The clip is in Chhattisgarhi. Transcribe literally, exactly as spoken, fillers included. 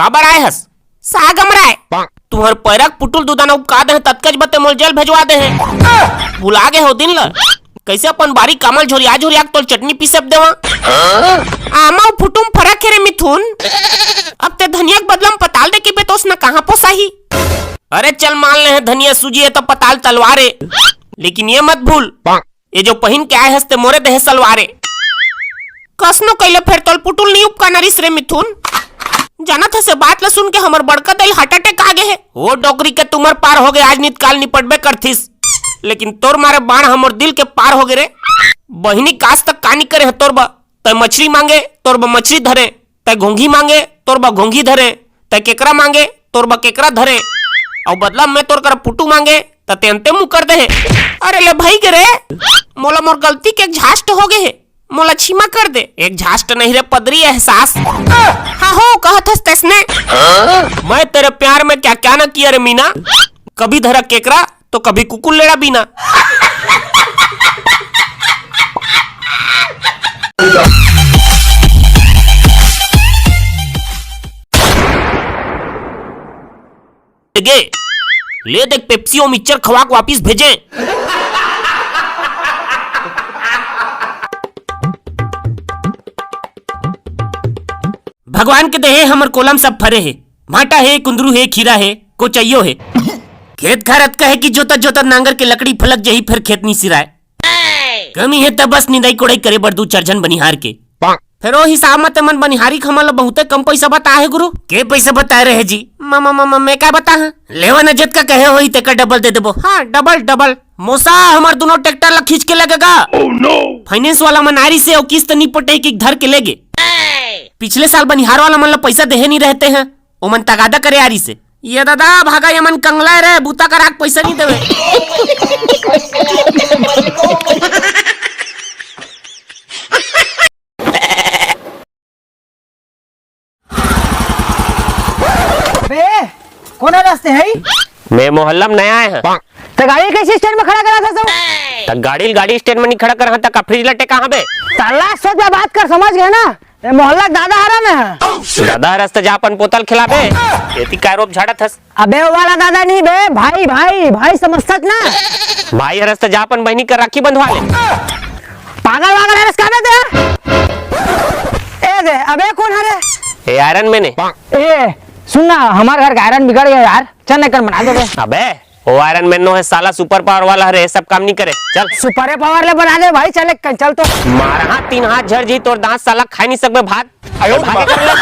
काबर आए हस? साग अमराय। तुंहर पैरा के पुटुल दूदाना उपका दे हे, ततकच बते मोला जेल भेजवा दे हे। भुला गे हो दिन ल। कइसे अपन बारी कामल झोरिया झोरिया के तोल चटनी पीसे ब देवा। आमा अउ फुटू म फरक हे रे मिथुन। अब ते धनिया के बदला म पताल दे के बेतोस न, कहाँ पोसाही? अरे चल, मान ले हे धनिया सूजी हे त पताल तलवार ए, लेकिन ये मत भूल, ये जो पहिन के आए हस ते मोरे देहे सलवार ए। कसनो कइले फेर तोल पुटुल नइ उपकाना रिस रे मिथुन। जानत हस, ए बात ल सुन के हमर बड़का दाई ल heart attack आ गे हे। ओ डोकरी के तुमर पार हो गे, आज नित काल निपटबे करथिस। लेकिन तोर मारे बाण हमर दिल के पार हो गे रे। बहिनी कास तक का नइ करे हे तोर बर। तैं मछरी मांगे, तोर बर मछरी धरे। तैं घोंघी मांगे, तोर बर घोंघी धरे। तैं केकरा मांगे, तोर बर केकरा धरे। अउ बदला में तोर करा पुटू मांगे, त तें अंते मुकर दे हे। अरे ले भई गे रे, मोला मोर गलती के एक झास्ट हो गे हे। मोला क्षमा कर दे। एक झास्ट नहीं रे पदरी, एहसास। हाँ हो, कहत हस तैसने। मैं तेरे प्यार में क्या क्या ना किया रे मीना। कभी धरा केकरा, तो कभी कुकुर लेड़ा बीना। गे, ले देख पेप्सी अउ मिक्सचर खवा के वापिस भेजे। भगवान के देहे हमर कोलम सब फरे हे, भांटा हे, कुंदरू हे, खीरा हे, कोचइयो हे। खेत खार अतका हे कि जोतत जोतत नांगर के लकड़ी फलक जही, फेर खेत नी सिराय। कमी हे त बस निंदई कोड़ई करे बर दू चार झन बनिहार के। फेर ओ हिसाब म ते मन बनिहारी के हमन ल बहुते कम पइसा बताए हे गुरु। के पइसा बताए रहे जी? म, म, म, म, मैं का बताहूं? लेवा न, जतका कहे होही तेकर डबल दे देबो। हाँ, डबल, डबल। मोसा, हमर दुनो ट्रैक्टर ल खींच के ले गे गा। फाइनेंस वाला मन आए रिसे अउ किस्त नी पटे कि धर के ले गे। पिछले साल बनिहार वाला मन ल पइसा देहे नी रहते हैं, ओमन तगादा करे आए रिसे। ये दादा, भागा, ये मन कंगला हे रे, बूता करा के पइसा नी देवे। बे, कोन रस्ते हे? मैं मोहल्ला में नया आए हंव। त गाड़ी कइसे स्टैंड में खड़ा करा था तू? त गाड़ी ल गाड़ी स्टैंड में नहीं खड़ा करा, त का फ्रिज ल टेका हंव बे? साला सोच के बात कर, समझ गे ना? ए मोहल्ला के दादा हरंव मैं। दादा हरस त जा अपन पोता ल खिला बे। एती काय रोब झाड़त हस? अबे ओ वाला दादा नहीं बे, भाई, भाई, भाई समझथस ना? भाई हरस त जा अपन बहिनी कर राखी बंधवा ले। पागल वागल हरस का बे तैं? ए दे, अबे कोन हरे? ए आयरन मैन ए। ए, सुन ना, हमर घर के आयरन बिगड़ गे यार, चल ना एकर बना देबे। अबे, ओ आयरन मैन नो हे साला, सुपर पावर वाला हरे, सब काम नी करे। चल। सुपरे पावर ले बना दे भाई, चल एक, चल तो। मारहूं तीन हाथ झर जी तोर दांत साला, खाय नी सकबे भात। आयो भागे कर ले।